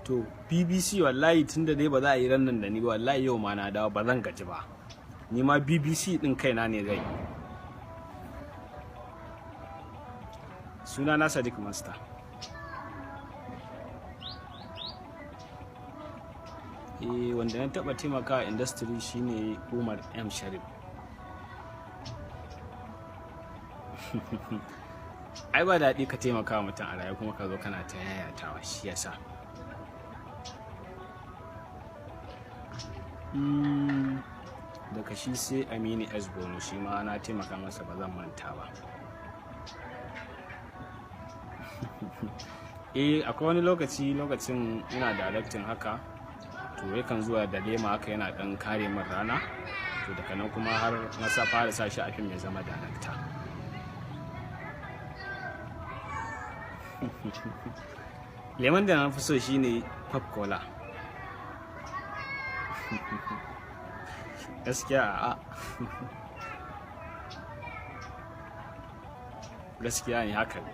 To BBC, wallahi tunda dai ba za a yi ran nan da ni ba, wallahi yau ma na dawo, ba zan gaji ba. Ni ma BBC din kaina ne zai. Suna na Sadiq Master. Eh, wanda na taba taimaka a industry shine Umar M Sharif. Ai ba daɗi ka taimaka wa mutum a raye kuma ka zo kana ta yayatawa, shi yasa. Daga shi sai Aminu S Bono, shi ma na taimaka masa, ba zan manta ba. Eh, akwai wani lokaci, lokacin ina directing haka, to yakan zuwa da lema haka yana dan kare min rana. To daga nan kuma har na sa fara sa shi a fim ya zama director. Lemon da na fi so shine pop cola. Gaskiya a'a. Gaskiya ne haka ne.